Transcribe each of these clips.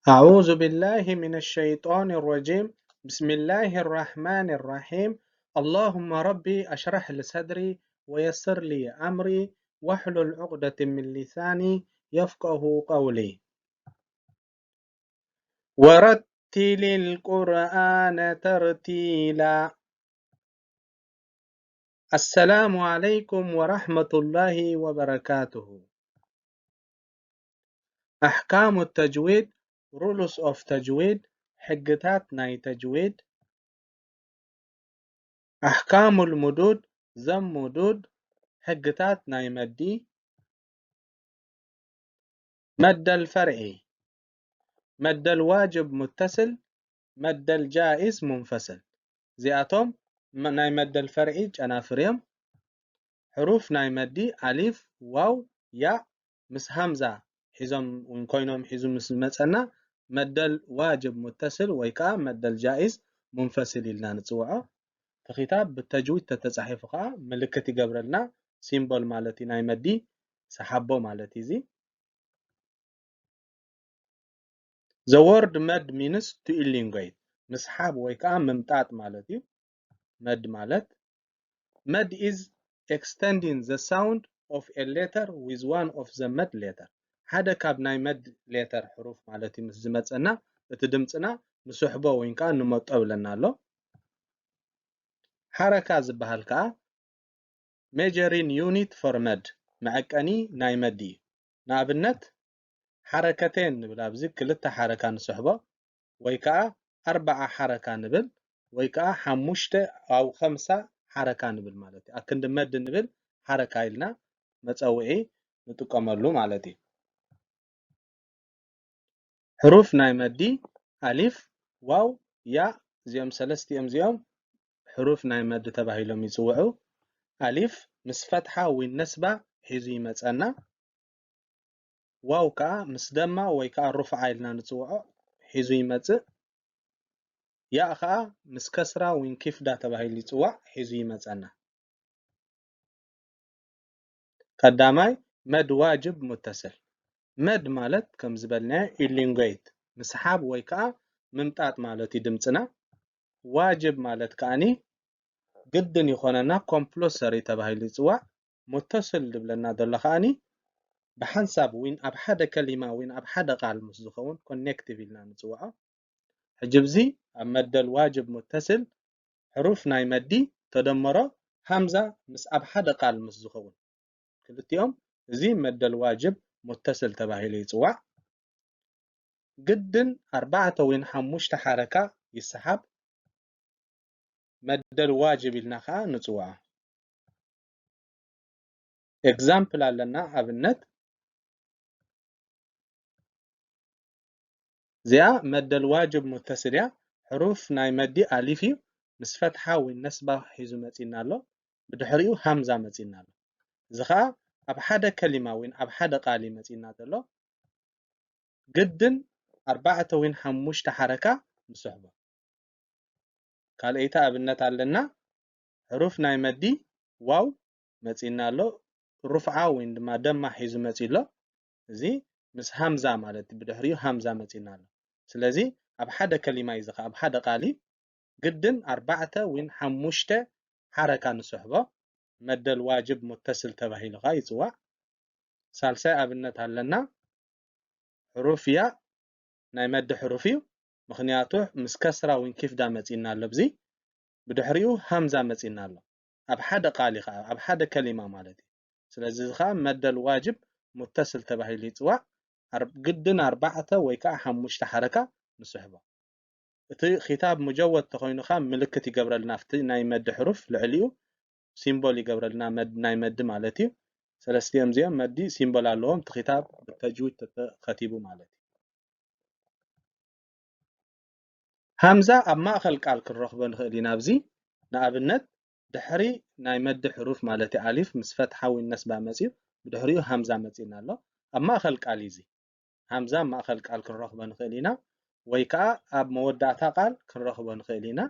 أعوذ بالله من الشيطان الرجيم. بسم الله الرحمن الرحيم. اللهم ربي أشرح لي صدري ويسر لي أمري واحلل عقدة من لساني يفقه قولي. ورتل القرآن ترتيلا. السلام عليكم ورحمة الله وبركاته. أحكام التجويد، rules of تجويد، ሕግታት ናይ ተጅዊድ። أحكام المدود، ዘም ሙዱድ፣ ሕግታት ናይ መዲ። መደል ፈርዒ፣ መደል ዋጅብ ሙተስል፣ መደል ጃኢዝ ሙንፈስል። እዚኣቶም መ-፣ ናይ መደል ፈርዒ ጨናፍር እዮም። ሕሩፍ ናይ መዲ ኣሊፍ፣ ዋው፣ ያእ ምስ ሃምዛ ሒዞም እውን ኮይኖም ሒዙ ምስ ዝመጸና መደል ዋጅብ ሙተስል ወይ ከኣ መደል ጃኢዝ ሙንፈስል ኢልና ንጽውዖ። እቲ ኪታብ ብተጅዊድ ተተጻሒፉ ከኣ ምልክት ይገብረልና፣ ሲምቦል ማለት እዩ ናይ መዲ ሰሓቦ ማለት እዩ እዚ። The word መድ means to elongate፣ ምስሓብ ወይ ከኣ ምምጣጥ ማለት እዩ። መድ ማለት መድ is extending the sound of a letter with one of the መድ letter። ሓደ ካብ ናይ መድ ሌተር ሕሩፍ ማለት እዩ ምስ ዝመጸና እቲ ድምጽና ንስሕቦ ወይ ከኣ ንመጦ ብለና ኣሎ። ሓረካ ዝበሃል ከኣ measuring unit for መድ፣ መዐቀኒ ናይ መዲ እዩ። ንኣብነት ሓረከቴን ንብል፣ ኣብዚ ክልተ ሓረካ ንስሕቦ ወይ ከኣ ኣርባዓ ሓረካ ንብል ወይ ከኣ ሓሙሽተ ኣው ከምሳ ሓረካ ንብል ማለት እዩ። ኣክንዲ መድ ንብል ሓረካ ኢልና መጸውዒ ንጥቀመሉ ማለት እዩ። ሕሩፍ ናይ መዲ ኣሊፍ፣ ዋው፣ ያእ፣ እዚኦም ሰለስቲኦም እዚኦም ሕሩፍ ናይ መዲ ተባሂሎም ይጽውዑ። ኣሊፍ ምስ ፈትሓ ወይ ነስባ ሒዙ ይመጸና። ዋው ከኣ ምስ ደማ ወይ ከኣ ሩፍዓ ኢልና ንጽውዖ ሒዙ ይመጽእ። ያእ ከኣ ምስ ከስራ ወይ ኪፍዳ ተባሂሉ ይጽዋዕ ሒዙ ይመጸና። ቀዳማይ መድ ዋጅብ ሙተስል። መድ ማለት ከም ዝበልናዮ ኢሊንጎይት ምስሓብ ወይ ከኣ ምምጣጥ ማለት እዩ ድምጽና። ዋጅብ ማለት ከኣኒ ግድን ይኾነና፣ ኮምፕሎሰሪ ተባሂሉ ይጽዋዕ። ሙተስል ድብለና ዘሎ ከኣኒ ብሓንሳብ ዊን ኣብ ሓደ ከሊማ ዊን ኣብ ሓደ ቃል ምስ ዝኸውን ኮኔክቲቭ ኢልና ንጽውዖ። ሕጂ ብዚ ኣብ መደል ዋጅብ ሙተስል ሕሩፍ ናይ መዲ ተደመሮ ሃምዛ ምስ ኣብ ሓደ ቃል ምስ ዝኸውን ክልቲኦም፣ እዚ መደል ዋጅብ ሙተስል ተባሂሉ ይጽዋዕ። ግድን ኣርባዕተ ወይን ሓሙሽተ ሓረካ ይሰሓብ፣ መደል ዋጅብ ኢልና ከኣ ንጽውዖ። ኤግዛምፕል ኣለና፣ ኣብነት። እዚኣ መደል ዋጅብ ሙተስል እያ። ሕሩፍ ናይ መዲ ኣሊፍ እዩ። ምስ ፈትሓ ወይ ነስባ ሒዙ መጺና ኣሎ። ብድሕሪኡ ሃምዛ መጺና ኣሎ። እዚ ኸኣ ኣብ ሓደ ከሊማ ወይ ኣብ ሓደ ቃል እዩ መጺና ዘሎ። ግድን ኣርባዕተ ወይ ሓሙሽተ ሓረካ ንስሕቦ። ካልኣይቲ ኣብነት ኣለና። ሕሩፍ ናይ መዲ ዋው መጺና ኣሎ። ሩፍዓ ወይ ድማ ደማ ሒዙ መጺ ኣሎ። እዚ ምስ ሃምዛ ማለት ብድሕሪኡ ሃምዛ መጺና ኣሎ። ስለዚ ኣብ ሓደ ከሊማ እዩ፣ እዚ ኸኣ ኣብ ሓደ ቃል እዩ። ግድን ኣርባዕተ ወይ ሓሙሽተ ሓረካ ንስሕቦ፣ መደል ዋጅብ ሙተስል ተባሂሉ ኸኣ ይጽዋዕ። ሳልሳይ ኣብነት ኣለና። ሕሩፍ ያእ ናይ መዲ ሕሩፍ እዩ። ምኽንያቱ ምስ ከስራ ወይ ኪፍዳ መጺና ኣሎ። ብዚ ብድሕሪኡ ሃምዛ መጺና ኣሎ። ኣብ ሓደ ቃል እዩ ኸኣ፣ ኣብ ሓደ ከሊማ ማለት እዩ። ስለዚ እዚ ኸኣ መደል ዋጅብ ሙተስል ተባሂሉ ይጽዋዕ። ኣር-፣ ግድን ኣርባዕተ ወይ ከኣ ሓሙሽተ ሓረካ ንስሕቦ። እቲ ኪታብ ሙጀወድ ተኾይኑ ኸኣ ምልክት ይገብረልና፣ ኣብቲ ናይ መዲ ሕሩፍ ልዕሊኡ ሲምቦል ይገብረልና፣ መድ-፣ ናይ መዲ ማለት እዩ። ሰለስቲኦም እዚኦም መዲ ሲምቦል ኣለዎም፣ እቲ ኪታብ ብተጅዊድ ተተኸቲቡ ማለት እዩ። ሃምዛ ኣብ ማእኸል ቃል ክንረኽቦ ንኽእል ኢና። ኣብዚ ንኣብነት ድሕሪ ናይ መዲ ሕሩፍ ማለት እዩ፣ ኣሊፍ ምስ ፈትሓ ወይ ነስባ መጺኡ፣ ብድሕሪኡ ሃምዛ መጺእና ኣሎ። ኣብ ማእኸል ቃል እዩ እዚ። ሃምዛ ኣብ ማእኸል ቃል ክንረኽቦ ንኽእል ኢና፣ ወይ ከኣ ኣብ መወዳእታ ቃል ክንረኽቦ ንኽእል ኢና።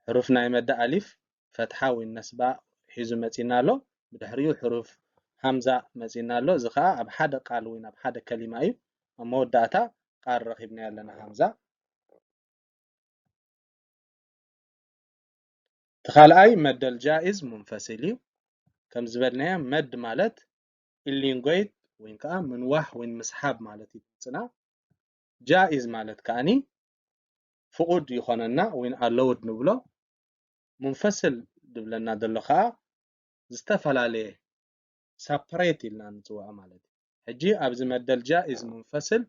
ሕሩፍ ናይ መዲ ኣሊፍ ፈትሓ ወይ ነስባ ሒዙ መጺእና ኣሎ። ብድሕሪኡ ሕሩፍ ሃምዛ መጺእና ኣሎ። እዚ ከኣ ኣብ ሓደ ቃል ወይ ኣብ ሓደ ከሊማ እዩ። ኣብ መወዳእታ ቃል ረኺብናዮ ኣለና ሃምዛ። እቲ ካልኣይ መደል ጃኢዝ ሙንፈሲል እዩ። ከም ዝበልናዮ መድ ማለት ኢሊንጎይት ወይ ከዓ ምንዋሕ ወይ ምስሓብ ማለት እዩ ድምፅና። ጃኢዝ ማለት ከዓኒ ፍቑድ ይኾነና ወይ ኣለውድ ንብሎ። ሙንፈስል ድብለና ዘሎ ከዓ ዝተፈላለየ ሳፐሬት ኢልና ንፅውዖ ማለት እዩ። ሕጂ ኣብዚ መደል ጃኢዝ ሙንፈስል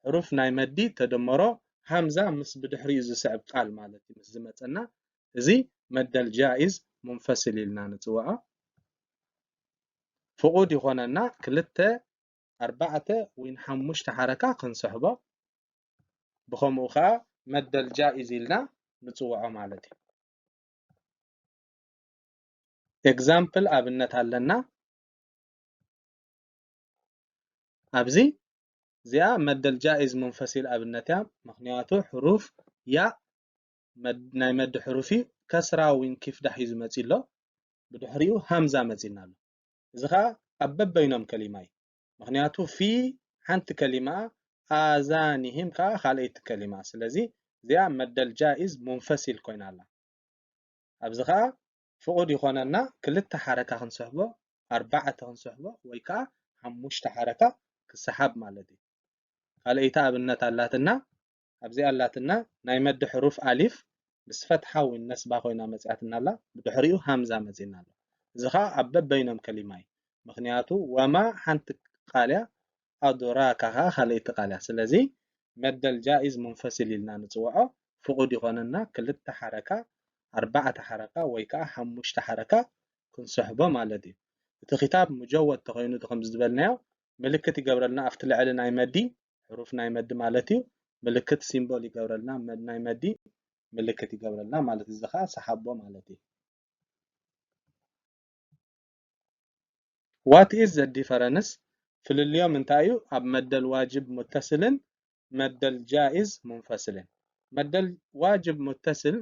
ሕሩፍ ናይ መዲ ተደመሮ ሃምዛ ምስ ብድሕሪኡ ዝስዕብ ቃል ማለት እዩ ምስ ዝመፀና እዚ መደል ጃኢዝ ሙንፈስል ኢልና ንፅውዖ። ፍቑድ ይኾነና ክልተ ኣርባዕተ ወይ ሓሙሽተ ሓረካ ክንስሕቦ። ብኸምኡ ከዓ መደል ጃኢዝ ኢልና ንፅውዖ ማለት እዩ። ኤግዛምፕል ኣብነት ኣለና። ኣብዚ እዚኣ መደል ጃኢዝ ሙንፈሲል ኣብነት እያ። ምኽንያቱ ሕሩፍ ያ ናይ መዲ ሕሩፍ እዩ። ከስራ ዊን ኪፍዳ ሒዙ መፂ ኣሎ። ብድሕሪኡ ሃምዛ መፂና ኣሎ። እዚ ከዓ ኣብ በበይኖም ከሊማ እዩ። ምኽንያቱ ፊ ሓንቲ ከሊማ ኣዛኒሂም ከዓ ካልኣይቲ ከሊማ። ስለዚ እዚኣ መደል ጃኢዝ ሙንፈሲል ኮይና ኣላ። ኣብዚ ከዓ ፍቑድ ይኾነና ክልተ ሓረካ ክንስሕቦ፣ ኣርባዕተ ክንስሕቦ ወይ ከዓ ሓሙሽተ ሓረካ ክሰሓብ ማለት እዩ። ካልኣይቲ ኣብነት ኣላትና። ኣብዚ ኣላትና ናይ መዲ ሕሩፍ ኣሊፍ ምስ ፈትሓ ወይ ነስባ ኮይና መፅያትና ኣላ። ብድሕሪኡ ሃምዛ መፂና ኣሎ። እዚ ከዓ ኣብ በበይኖም ከሊማ እዩ። ምኽንያቱ ወማ ሓንቲ ቃል እያ፣ ኣዱራካ ከዓ ካልኣይቲ ቃል እያ። ስለዚ መደል ጃኢዝ ሙንፈሲል ኢልና ንፅውዖ። ፍቑድ ይኾነና ክልተ ሓረካ፣ ኣርባዕተ ሓረካ ወይ ከዓ ሓሙሽተ ሓረካ ክንስሕቦ ማለት እዩ። እቲ ክታብ ሙጀወድ ተኾይኑ እቲ ከምዚ ዝበልናዮ ምልክት ይገብረልና ኣብቲ ልዕሊ ናይ መዲ ሕሩፍ ናይ መዲ ማለት እዩ። ምልክት ሲምቦል ይገብረልና መ- ናይ መዲ ምልክት ይገብረልና ማለት እዚ ከዓ ሰሓቦ ማለት እዩ። What is the difference? ፍልልዮም እንታይ እዩ? ኣብ መደል ዋጅብ ሙተስልን መደል ጃኢዝ ሙንፈስልን። መደል ዋጅብ ሙተስል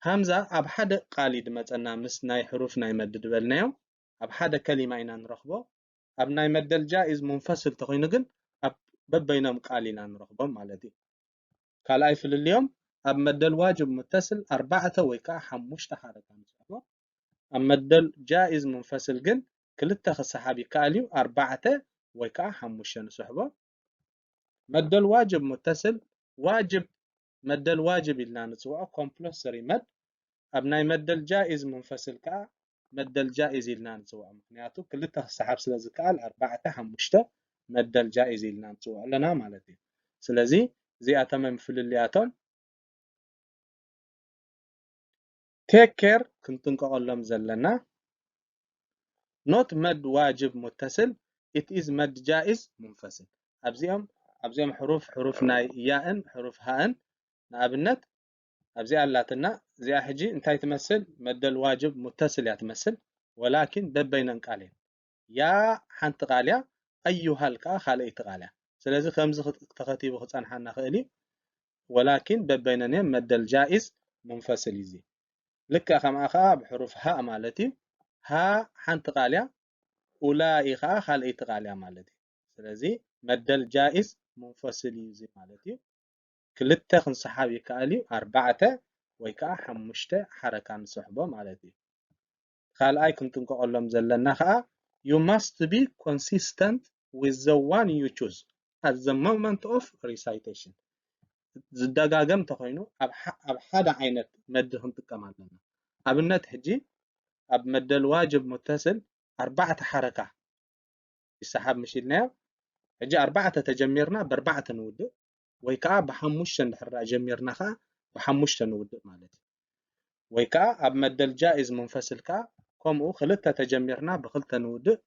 ሃምዛ ኣብ ሓደ ቃል እዩ ድመፀና ምስ ናይ ሕሩፍ ናይ መድ ድበልናዮ ኣብ ሓደ ከሊማ ኢና ንረኽቦ። ኣብ ናይ መደል ጃኢዝ ሙንፈስል ተኾይኑ ግን ኣብ በበይኖም ቃል ኢና ንረኽቦም ማለት እዩ። ካልኣይ ፍልልዮም ኣብ መደል ዋጅብ ሙተስል ኣርባዕተ ወይ ከዓ ሓሙሽተ ሓረካ ንፅሕፎ። ኣብ መደል ጃኢዝ ሙንፈስል ግን ክልተ ክሰሓብ ይከኣል እዩ፣ ኣርባዕተ ወይ ከዓ ሓሙሽተ ንስሕቦ። መደል ዋጅብ ሙተስል ዋጅብ መደል ዋጅብ ኢልና ንፅውዖ ኮምፕለሰሪ መድ። ኣብ ናይ መደል ጃኢዝ ሙንፈስል ከዓ መደል ጃኢዝ ኢልና ንፅውዖ፣ ምክንያቱ ክልተ ክሰሓብ ስለ ዝከኣል ኣርባዕተ ሓሙሽተ መደል ጃኢዝ ኢልና ንፅውዖ ኣለና ማለት እዩ። ስለዚ እዚኣቶም እዮም ፍልልያቶም። ቴክ ኬር ክንጥንቀቐሎም ዘለና። ኖት መድ ዋጅብ ሙተስል፣ it is መድ ጃኢዝ ሙንፈስል። ኣብዚኦም ኣብዚኦም ሕሩፍ ሕሩፍ ናይ ያእን ሕሩፍ ሃእን ንኣብነት ኣብዚኣ ኣላትና። እዚኣ ሕጂ እንታይ ትመስል? መደል ዋጅብ ሙተስል እያ ትመስል፣ ወላኪን በበይነን ቃል እየን። ያ ሓንቲ ቃል እያ፣ ኣዩሃል ከዓ ካልኣይቲ ቃል እያ። ስለዚ ከምዚ ክጥ- ተኸቲቡ ክፀንሓና ክእል እዩ። ወላኪን በበይነን እየን መደል ጃኢዝ ሙንፈስል እዩ። እዚ ልክዕ ከምኣ ከዓ ብሕሩፍ ሃእ ማለት እዩ። ሃ ሓንቲ ቃል እያ፣ ኡላኢ ከዓ ካልኣይቲ ቃል እያ ማለት እዩ። ስለዚ መደል ጃኢዝ ሙንፈስል እዩ እዚ ማለት እዩ። ክልተ ክንሰሓብ ይከኣል እዩ፣ ኣርባዕተ ወይ ከዓ ሓሙሽተ ሓረካ ንስሕቦ ማለት እዩ። ካልኣይ ክንጥንቀቐሎም ዘለና ከዓ you must be consistent with the one you choose at the moment of recitation። ዝደጋገም ተኾይኑ ኣብ ሐ- ኣብ ሓደ ዓይነት መዲ ክንጥቀም ኣለና። ኣብነት ሕጂ ኣብ መደል ዋጅብ ሙተስል ኣርባዕተ ሓረካ ይሰሓብ ምሽ ኢልናዮ። ሕጂ ኣርባዕተ ተጀሚርና ብኣርባዕተ ንውድእ ወይ ከዓ ብሓሙሽተ እንድሕር ደኣ ጀሚርና ከዓ ብሓሙሽተ ንውድእ ማለት እዩ። ወይ ከዓ ኣብ መደል ጃኢዝ ሙንፈስል ከዓ ከምኡ ክልተ ተጀሚርና ብክልተ ንውድእ፣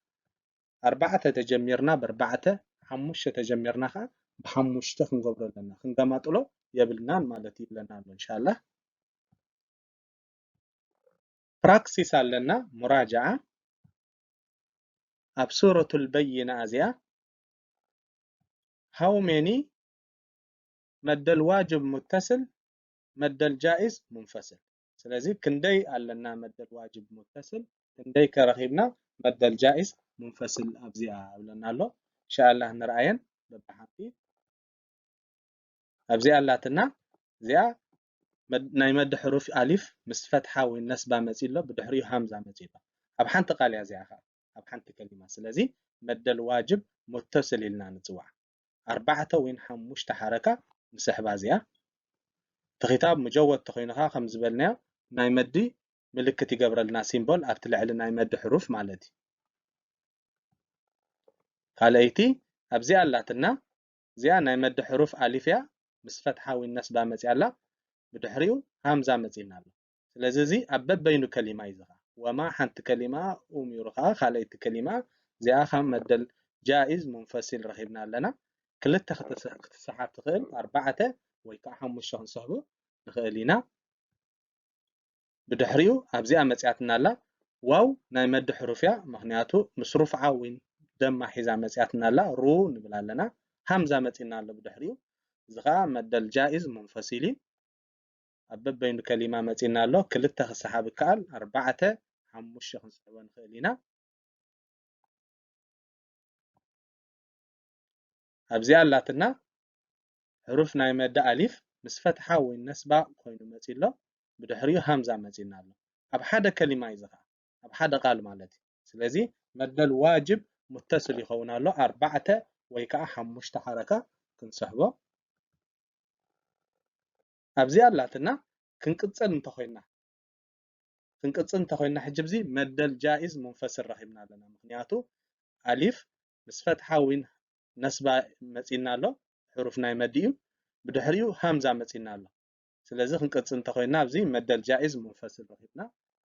ኣርባዕተ ተጀሚርና ብኣርባዕተ፣ ሓሙሽተ ተጀሚርና ከዓ ብሓሙሽተ ክንገብሮ ኣለና። ክንገማጥሎ የብልናን ማለት እዩ ይብለና ኣሎ እንሻላ። ፕራክሲስ ኣለና ሙራጃዓ ኣብ ሱረቱል በይና እዚኣ how many መደል ዋጅብ ሙተስል መደል ጃኢዝ ሙንፈስል። ስለዚ ክንደይ ኣለና መደል ዋጅብ ሙተስል፣ ክንደይ ከረኺብና መደል ጃኢዝ ሙንፈስል ኣብዚኣ ኣብለና ኣሎ። ኢንሻኣላህ ንርኣየን በብሓንቲ። ኣብዚኣ ኣላትና። እዚኣ መድ-፣ ናይ መዲ ሕሩፍ ኣሊፍ ምስ ፈትሓ ወይ ነስባ መፂ ኣሎ፣ ብድሕሪኡ ሃምዛ መፂ ኣሎ። ኣብ ሓንቲ ቃል እያ እዚኣ ኸዓ፣ ኣብ ሓንቲ ከሊማ። ስለዚ መደል ዋጅብ ሙተስል ኢልና ንፅዋዕ። ኣርባዕተ ወይን ሓሙሽተ ሓረካ ንስሕባ እዚኣ። እቲ ኪታብ ሙጀወድ ተኾይኑ ኸዓ ከም ዝበልናዮ ናይ መዲ ምልክት ይገብረልና፣ ሲምቦል ኣብቲ ልዕሊ ናይ መዲ ሕሩፍ ማለት እዩ። ካልኣይቲ ኣብዚኣ ኣላትና። እዚኣ ናይ መዲ ሕሩፍ ኣሊፍ እያ። ምስ ፈትሓ ወይ ነስባ መፂኣ ኣላ። ብድሕሪኡ ሃምዛ መፂና ኣሎ። ስለዚ እዚ ኣብ በበይኑ ከሊማ እዩ። እዚ ኸዓ ወማ ሓንቲ ከሊማ፣ ኡሚሩ ኸዓ ካልኣይቲ ከሊማ። እዚኣ ከም መደል ጃኢዝ ሙንፈሲል ረኺብና ኣለና። ክልተ ክትስ-፣ ክትሰሓብ ትኽእል፣ ኣርባዕተ ወይ ከዓ ሓሙሽተ ክንስሕቦ ንኽእል ኢና። ብድሕሪኡ ኣብዚኣ መፂኣትና ኣላ። ዋው ናይ መዲ ሕሩፍ እያ፣ ምኽንያቱ ምስ ሩፍዓ ወይ ደማ ሒዛ መፂኣትና ኣላ። ሩ ንብል ኣለና። ሃምዛ መፂና ኣሎ ብድሕሪኡ። እዚ ኸዓ መደል ጃኢዝ ሙንፈሲል እዩ። ኣብ በበይኑ ከሊማ መፂና ኣሎ። ክልተ ክሰሓብ ይከኣል፣ ኣርባዕተ፣ ሓሙሽተ ክንስሕቦ ንኽእል ኢና። ኣብዚኣ ኣላትና። ሕሩፍ ናይ መዲ ኣሊፍ ምስ ፈትሓ ወይ ነስባ ኮይኑ መፂ ኣሎ። ብድሕሪኡ ሃምዛ መፂና ኣሎ። ኣብ ሓደ ከሊማ እዩ እዚ ኸዓ፣ ኣብ ሓደ ቃል ማለት እዩ። ስለዚ መደል ዋጅብ ሙተስል ይኸውን ኣሎ። ኣርባዕተ ወይ ከዓ ሓሙሽተ ሓረካ ክንስሕቦ። ኣብዚኣ ኣላትና። ክንቅፅል እንተኾይና፣ ክንቅፅል እንተኾይና፣ ሕጂ ብዚ መደል ጃኢዝ ሙንፈስል ረኺብና ኣለና። ምኽንያቱ ኣሊፍ ምስ ፈትሓ ወይ ነስባ መፂና ኣሎ፣ ሕሩፍ ናይ መዲ እዩ። ብድሕሪኡ ሃምዛ መፂና ኣሎ። ስለዚ ክንቅፅል እንተኾይና፣ ኣብዚ መደል ጃኢዝ ሙንፈስል ረኺብና።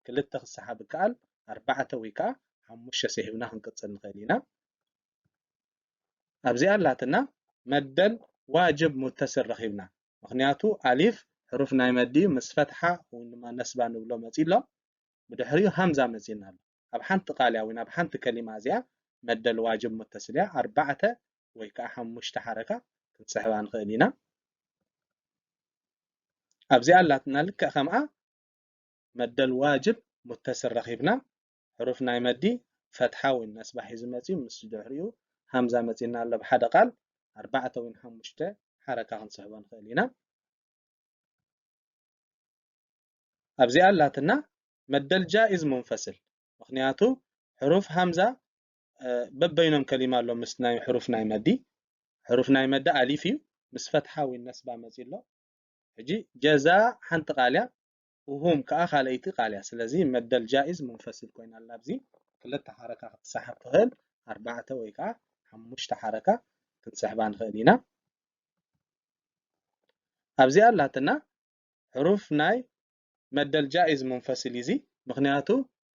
ክልተ ክሰሓብ ይከኣል፣ ኣርባዕተ ወይ ከዓ ሓሙሽተ ስሒብና ክንቅፅል ንኽእል ኢና። ኣብዚኣ ኣላትና። መደል ዋጅብ ሙተስል ረኺብና። ምኽንያቱ ኣሊፍ ሕሩፍ ናይ መዲ እዩ፣ ምስ ፈትሓ ወይ ድማ ነስባ ንብሎ መፂ ኣሎ። ብድሕሪኡ ሃምዛ መፂና ኣሎ። ኣብ ሓንቲ ቃል እያ ወይ ኣብ ሓንቲ ከሊማ እዚኣ መደል ዋጅብ ሙተስል እያ። ኣርባዕተ ወይ ከዓ ሓሙሽተ ሓረካ ክንስሕባ ንኽእል ኢና። ኣብዚኣ ኣላትና። ልክዕ ከምኣ መደል ዋጅብ ሙተስል ረኺብና። ሕሩፍ ናይ መዲ ፈትሓ ወይ ነስባ ሒዙ መፂኡ፣ ምስ ድሕሪኡ ሃምዛ መፂና ኣሎ። ብሓደ ቃል ኣርባዕተ ወይ ሓሙሽተ ሓረካ ክንስሕቦ ንኽእል ኢና። ኣብዚኣ ኣላትና። መደል ጃኢዝ ሙንፈስል፣ ምኽንያቱ ሕሩፍ ሃምዛ፣ እ፣ በበይኖም ከሊማ ኣሎ። ምስ ናይ ሕሩፍ ናይ መዲ፣ ሕሩፍ ናይ መዲ ኣሊፍ እዩ፣ ምስ ፈትሓ ወይ ነስባ መፂ ኣሎ። ሕጂ ጀዛ ሓንቲ ቃል እያ፣ ውሁም ከዓ ካልኣይቲ ቃል እያ። ስለዚ መደል ጃኢዝ ሙንፈስል ኮይና ኣላ። ኣብዚ ክልተ ሓረካ ክትሰሓብ ትኽእል፣ ኣርባዕተ ወይ ከዓ ሓሙሽተ ሓረካ ክንስሕባ ንኽእል ኢና። ኣብዚኣ ኣላትና። ሕሩፍ ናይ መደል ጃኢዝ ሙንፈስል እዩ እዚ፣ ምኽንያቱ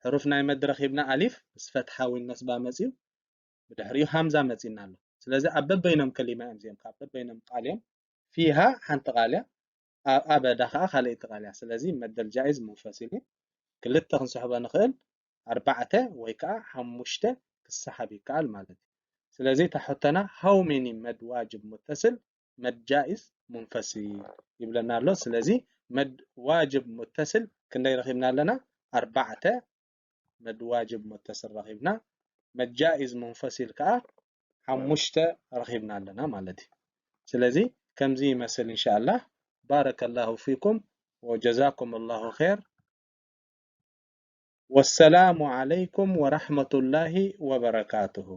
ሕሩፍ ናይ መድ ረኺብና ኣሊፍ ምስ ፈትሓ ወይ ነስባ መፂኡ፣ ብድሕሪኡ ሃምዛ መፂና ኣሎ። ስለዚ ኣብ በበይኖም ከሊማ እዮም እዚኦም፣ ካብ በበይኖም ቃል እዮም። ፊሃ ሓንቲ ቃል እያ፣ ኣብ ኣበዳ ከዓ ካልኣይቲ ቃል እያ። ስለዚ መደል ጃኢዝ ሙንፈስል እዩ። ክልተ ክንስሕቦ ንኽእል፣ ኣርባዕተ ወይ ከዓ ሓሙሽተ ክሰሓብ ይከኣል ማለት እዩ። ስለዚ እታ ሕቶና how many መድ ዋጅብ ሙተስል መድ ጃኢዝ ሙንፈሲል ይብለና ኣሎ። ስለዚ መድ ዋጅብ ሙተስል ክንደይ ረኺብና ኣለና? ኣርባዕተ መድ ዋጅብ ሙተስል ረኺብና። መድ ጃኢዝ ሙንፈሲል ከዓ ሓሙሽተ ረኺብና ኣለና ማለት እዩ። ስለዚ ከምዚ ይመስል። እንሻኣላህ። ባረከላሁ ፊኩም ወጀዛኩም ላሁ ኸይር። ወሰላሙ ዓለይኩም ወራሕመቱላሂ ወበረካቱሁ።